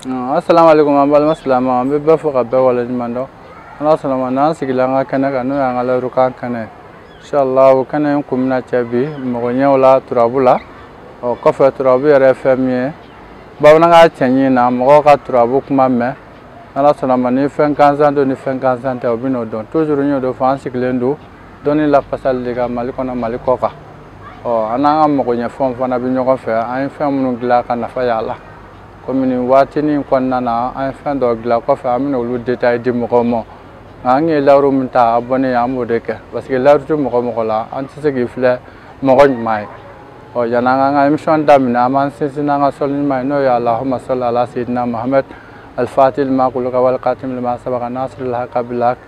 Assalamu alaikum an balima silamɛw, an bɛ bɛɛ fo ka bɛɛ waleɲuman dɔn. Ala sɔnna ma n'an sigila an ka kɛnɛ kan, n'o y'an ka layirukan kɛnɛ ye. Inshallah o kɛnɛ in kun bɛna cɛ bi mɔgɔ ɲɛw la turabu la. Ɔ kɔfɛ turabu yɛrɛ ye fɛn min ye, bamanankan cɛɲi na mɔgɔw ka turabu kuma mɛn. Ala sɔnna ma ni fɛn gansan don ni fɛn gansan tɛ, o bɛ n'o dɔn. Toujours n y'o de fɔ, an sigilen don dɔnni lafasali de kan Mali kɔnɔ, Mali kɔ kan. Ɔ an n'an ka magoɲɛfɛnw fana bɛ ɲɔgɔn fɛ, an ye fɛn minnu dilan ka nafa y'a la. Komi nin waatinin kɔnɔna na an ye fɛn dɔ dilan, kɔfɛ an bɛna olu détail di mɔgɔw ma. Nka an ye layiru min ta abonné an b'o de kɛ, parce que layiru tɛ mɔgɔ mɔgɔ la, an tɛ se k'i filɛ mɔgɔ ɲuman ye. Ɔ yanni an ka émission daminɛ, an b'an sinsin n'an ka sɔli ɲuman ye, n'o ye Allahumma salli ala sayyidina Muhammad al-fatih lima ughliqa wal khatim lima sabaqa nasiril haqqa bil haqq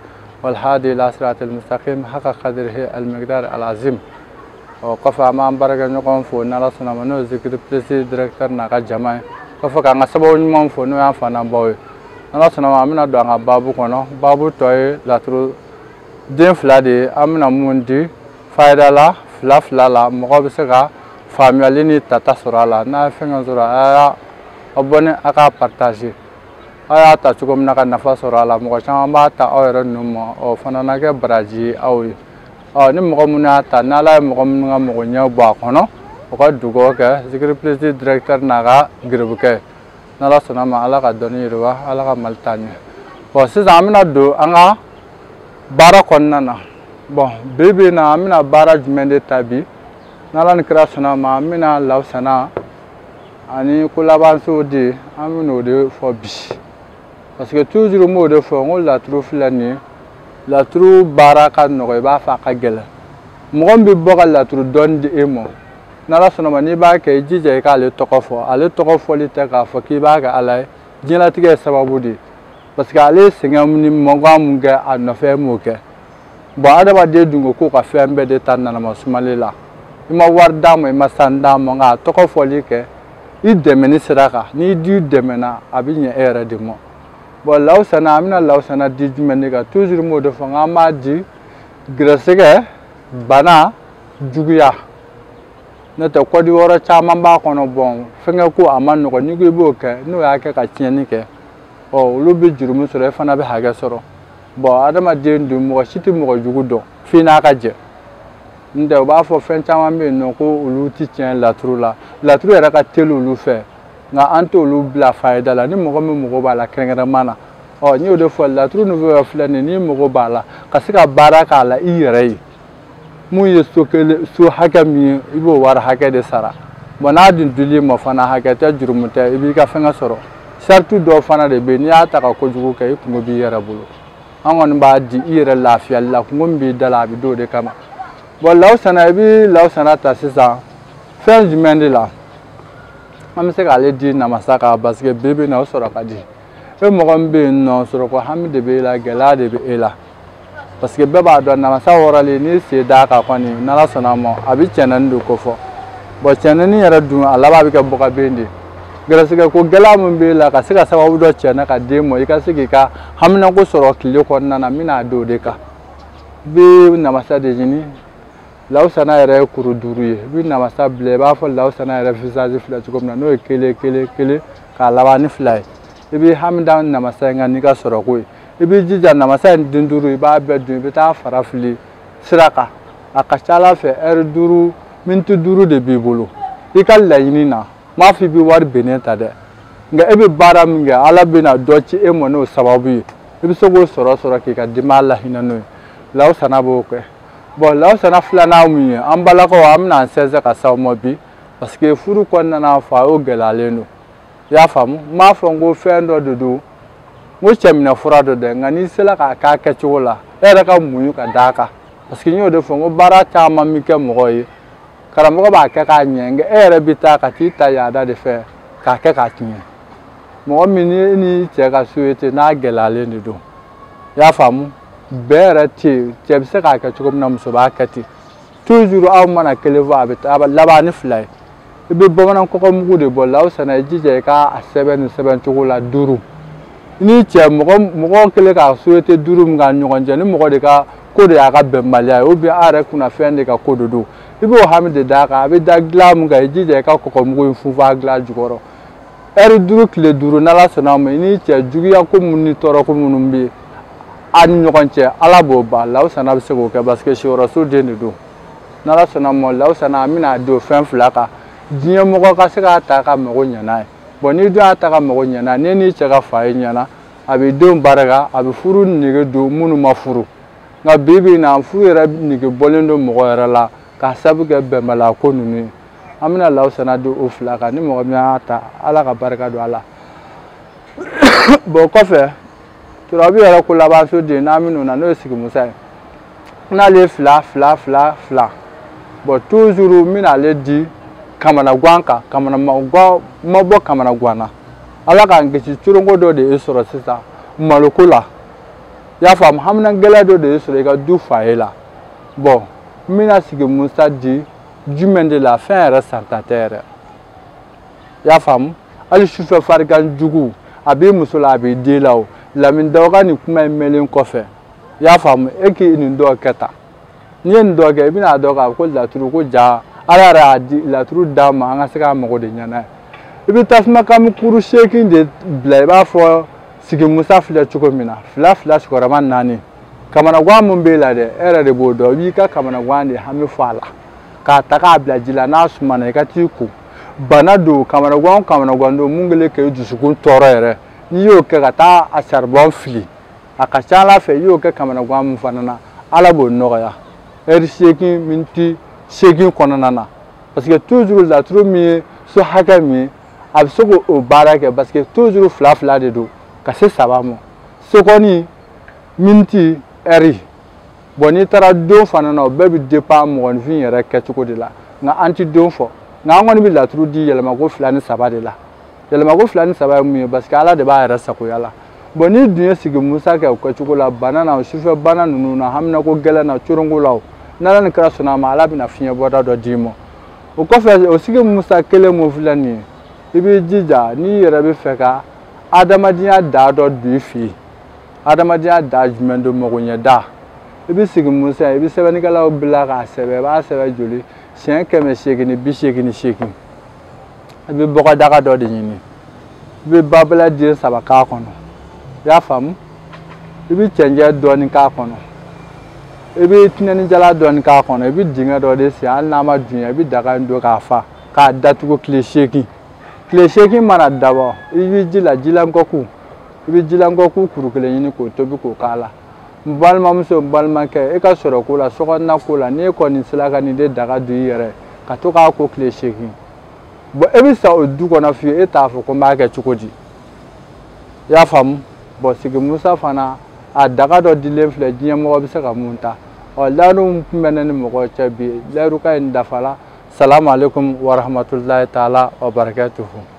wal hadi ila siratil mustaqim haqqa qadrihi al miqdar al azim. Ɔ kɔfɛ an b'an baarakɛɲɔgɔn fo n'Ala sɔnna ma, n'o ye Zikiri Plus directeur n'a ka jama ye. Kɔfɛ k'an ka sababu ɲuman fo, n'o y'an fa n'an baw ye. N'Ala sɔnna ma, an bɛna don an ka baabu kɔnɔ. Baabu tɔ ye laturu den fila de ye, an bɛna mun di fayida la fila fila la, mɔgɔ bɛ se ka faamuyali ni tata sɔrɔ a la. N'a ye fɛn sɔrɔ, a y'a abonné, a k'a partager. Aw y'a ta cogo min na ka nafa sɔrɔ a la, mɔgɔ caman b'a ta aw yɛrɛ ninnu ma, o fana na kɛ baraji ye aw ye. Ɔ ni mɔgɔ minnu y'a ta, n'Ala ye mɔgɔ minnu ka mɔgɔ ɲɛ bɔ a kɔnɔ, o ka dugawu kɛ Zikiri Plus directeur n'a ka geribukɛ. N'Ala sɔnna ma, Ala ka dɔnni yiriwa, Ala ka Mali taa ɲɛ. Bon sisan an bɛna don an ka baara kɔnɔna na. Bon bi bi in na, an bɛna baara jumɛn de ta bi? N'Ala ni kira sɔnna ma, an bɛna lawusana ani kolabansow di, an bɛna o de fɔ bi. Parce que toujours n b'o de fɔ, n ko laturu filɛ nin ye, laturu baara ka nɔgɔ, i b'a fɔ a ka gɛlɛn. Mɔgɔ min bɛ bɔ ka laturu dɔnni di e ma, n'Ala sɔnna ma, n'i b'a kɛ, i jija i k'ale tɔgɔ fɔ. Ale tɔgɔ fɔli tɛ k'a fɔ k'i b'a kɛ Ala ye, diɲɛlatigɛ ye sababu de ye. Parce que ale ye sɛgɛn ni mankan mun kɛ a nɔfɛ, e m'o kɛ. Bon adamaden dun ko k'o ka fɛn bɛɛ de ta nanama sumalen la. I ma wari d'a ma, i ma sanu d'a ma, nka a tɔgɔ fɔli kɛ i dɛmɛni sira kan, n'i di dɛmɛna, a bɛ ɲɛ e yɛrɛ de ma. Bon lawusana, an bɛna lawusana di jumɛn de kan? Toujours n b'o de fɔ, n k'an b'a di gɛrɛsɛgɛ, bana, juguya. N'o tɛ kɔdi wɔɔrɔ caman b'a kɔnɔ. Bɔn fɛnkɛ ko a ma nɔgɔn, n'i ko i b'o kɛ, n'o y'a kɛ ka tiɲɛni kɛ, ɔ olu bɛ jurumu sɔrɔ, e fana bɛ hakɛ sɔrɔ. Bɔn adamaden dun, mɔgɔ si tɛ mɔgɔ jugu dɔn f'i n'a ka jɛ. N tɛ u b'a fɔ fɛn caman bɛ yen nɔ ko olu ti tiɲɛ laturu la, laturu yɛrɛ ka teli olu fɛ, nka an t'olu bila fayida la. Ni mɔgɔ min mago b'a la kɛrɛnkɛrɛnman na, ɔ n y'o de fɔ, laturu nin fɛn filɛ nin ye, n'i mago b'a la ka se ka baara k'a la i yɛrɛ ye, mun ye so kelen so hakɛ min ye, i b'o wari hakɛ de sara. Bɔn n'a dun dil'i ma fana, hakɛ tɛ, jurumu tɛ, i b'i ka fɛngɛ sɔrɔ. Sariti dɔw fana de bɛ yen, n'i y'a ta ka kojugu kɛ, i kungo b'i yɛrɛ bolo. An kɔni b'a di i yɛrɛ lafiyali la, kungo min b'i da la, a bɛ d'o de kama. Bɔn lawusana, i bɛ lawusana ta sisan fɛn jumɛn de la? An bɛ se k'ale di namasa kan, parce que bi bi in na o sɔrɔ ka di. E mɔgɔ min bɛ yen nɔ, sɔrɔko hami de bɛ e la, gɛlɛya de bɛ e la. Parce que bɛɛ b'a dɔn namasa wɔrɔlen, n'i sen d'a kan kɔni, n'Ala sɔnna a ma, a bɛ cɛnɛni de ko fɔ. Bɔn cɛnɛni yɛrɛ dun, a laban bɛ kɛ bɔgɔben de ye. Gɛrɛsɛgɛ ko gɛlɛya min b'e la, ka se ka sababu dɔ cɛnɛ ka d'e ma, i ka se k'i ka haminako sɔrɔ tile kɔnɔna na, n bɛna d'o de kan. I bɛ namasa de ɲini. Lawusana yɛrɛ ye kuru duuru ye. I bɛ namasa bila, i b'a fɔ lawusana yɛrɛ visage filɛ cogo min na, n'o ye kelen kelen kelen k'a laban ni fila ye. I bɛ hami da namasa in kan n'i ka sɔrɔko ye. I b'i jija namasa in den duuru, i b'a bɛɛ dun, i bɛ taa fara fili sira kan. A ka ca Ala fɛ, ɛri duuru, miniti duuru de b'i bolo i ka laɲini na. N m'a fɔ i bɛ wari bennen ta dɛ, nka e bɛ baara min kɛ, Ala bɛna dɔ ci e ma n'o sababu ye, i bɛ se k'o sɔrɔ sɔrɔ k'i ka denbaya lahinɛ n'o ye. Lawusana b'o kɛ. Bon lawusana filanan mun ye, an balakaw, an bɛna an sɛnsɛn ka s'aw ma bi, parce que furu kɔnɔna na, fa o gɛlɛyalen don. I y'a faamu? N m'a fɔ n ko fɛn dɔ de don, n ko cɛminɛ fura dɔ dɛ, nka n'i sera k'a k'a kɛcogo la, e yɛrɛ ka muɲu ka d'a kan. Parce que n y'o de fɔ, n ko baara caman bɛ kɛ mɔgɔ ye, karamɔgɔ b'a kɛ k'a ɲɛ, nka e yɛrɛ bɛ taa ka t'i ta yaada de fɛ k'a kɛ k'a tiɲɛ. Mɔgɔ min ni e ni cɛ ka société n'a gɛlɛyalen de don, i y'a faamu? Bɛɛ yɛrɛ tɛ yen, cɛ bɛ se k'a kɛ cogo min na, muso b'a kɛ ten. Toujours aw mana kelen fɔ, a bɛ taa laban ni fila ye. I bɛ bamanan kɔgɔmugu de bɔ lawusana, i jija i k'a sɛbɛn nin sɛbɛn cogo la duuru. Ni cɛ mɔgɔ kelen ka société duuru min ka ɲɔgɔn cɛ, ni mɔgɔ de ka ko de y'a ka bɛnbaliya ye, ou bien a yɛrɛ kunnafɛn de ka ko de don, i b'o hami de d'a kan. A bɛ da dilan mun kan, i jija i ka kɔgɔmugu in funfun a dilan jukɔrɔ. Ɛri 5 tile 5 n'Ala sɔnna a ma i n'i cɛ juguya ko minnu ni tɔɔrɔ ko minnu bɛ yen a ni ɲɔgɔn cɛ Ala b'o ban. Lawusana bɛ se k'o kɛ parce que siyɔrɔso den de don. N'Ala sɔnna a ma Lawusana an bɛna don fɛn 2 kan diɲɛ mɔgɔ ka se k'a ta ka mago ɲɛ n'a ye. Bon n'i dun y'a ta ka mago ɲɛ n'a ye, n'e n'i cɛ ka fa ye ɲɛna, a bɛ denw barika, a bɛ furu nege don minnu ma furu. Nka bi bi in na furu yɛrɛ nege bɔlen don mɔgɔ yɛrɛ la k'a sabu kɛ bɛnbaliya ko ninnu ye. An bɛna Lawusana don o 2 kan ni mɔgɔ min y'a ta Ala ka barika don a la. Bon kɔfɛ turabu yɛrɛ ko laban so den n'an bɛ n'o na n'o ye Sigi Musa ye. N'ale ye 2 2 2 2 bon toujours n bɛna ale di kamanagan kan, kamanagan ma bɔ kamanagan na. Ala k'an kisi coronko dɔ de ye sɔrɔ sisan maloko la. I y'a faamu, hamina gɛlɛn dɔ de ye sɔrɔ i ka du foyer la. Bon n bɛna Sigi Musa di jumɛn de la, fɛn yɛrɛ santa tɛ yɛrɛ. I y'a faamu, hali sufɛ farigan jugu a b'i muso la a b'i den la o. Lamini Daw ka nin kuma in mɛnlen kɔfɛ, i y'a faamu, e k'i nin dɔw kɛ tan. N'i ye nin dɔw kɛ i bɛna dɔn k'a fɔ ko laturu ko ja Ala yɛrɛ y'a di laturu d'a ma an ka se k'a mago de ɲɛ n'a ye. I bɛ tasuma kami kuru 8 de bila i b'a fɔ Sigi Musa filɛ cogo min na, 2 2 sigiyɔrɔma 4. Kamanagan min b'e la dɛ, e yɛrɛ de b'o dɔn. I b'i ka kamanagan de hami fɔ a la k'a ta k'a bila ji la, n'a sumana i ka t'i ko. Bana don, kamanagan o kamanagan don mun kɛlen k'e dusukun tɔɔrɔ yɛrɛ, n'i y'o kɛ ka taa a saribɔn fili, a ka ca Ala fɛ i y'o kɛ kamanagan min fana na, Ala b'o nɔgɔya. Ɛri 8 miniti 8 kɔnɔna na, parce que toujours laturu min ye so hakɛ min ye, a bɛ se k'o baara kɛ parce que toujours 2 2 de don ka se 3 ma. Seconde, miniti, ɛri. Bon n'i taara don fana na, o bɛɛ bɛ dépend mɔgɔninfin yɛrɛ kɛcogo de la. Nka an ti don fɔ, nka an kɔni bɛ laturu di yɛlɛmako 2 ni 3 de la. Yɛlɛmako 2 ni 3 ye mun ye? Parce que Ala de b'a yɛrɛ sagoya la. Bon n'i dun ye Sigi Musa kɛ o kɛcogo la, bana na, sufɛ bana ninnu na, haminako gɛlɛn na, coronko la o, n'Ala ni kira sɔnna a ma, Ala bɛna fiɲɛ bɔda dɔ d'i ma. O kɔfɛ o Sigi Musa kelen mun filɛ nin ye, i b'i jija n'i yɛrɛ bɛ fɛ ka adamadenya da dɔ don i fɛ yen. Adamadenya da jumɛn don? Magoɲɛ da. I bɛ Sigi Musa i bɛ sɛbɛnnikɛlaw bila k'a sɛbɛn, i b'a sɛbɛn joli? Siɲɛ 888. I bɛ bɔgɔdaga dɔ de ɲini, i bɛ babila den 3 k'a kɔnɔ. I y'a faamu? I bɛ cɛncɛn dɔɔni k'a kɔnɔ, i bɛ tinɛnijala dɔɔni k'a kɔnɔ, i bɛ dingɛ dɔ de sen, hali n'a ma dunya i bɛ daga in don k'a fa k'a datugu tile 8. Tile 8 mana dabɔ, i bɛ ji la jilankɔku, i bɛ jilankɔku kuru kelen ɲini k'o tobi k'o k'a la. N balimamuso, n balimakɛ, e ka sɔrɔ ko la, sokɔnɔna ko la, n'e kɔni sera ka nin de daga don i yɛrɛ ka to k'a ko tile 8, bon e bɛ sa o du kɔnɔ fiyewu, e t'a fɔ ko n b'a kɛ cogo di. I y'a faamu? Bon Sigi Musa fana a daga dɔ dilen filɛ, diɲɛ mɔgɔ bɛ se ka mun ta. Ɔ layiru min tun bɛ ne ni mɔgɔw cɛ bi, layiru ka in dafala. Salamu aleykum wa rahmatulahi taala wa barakatuhu.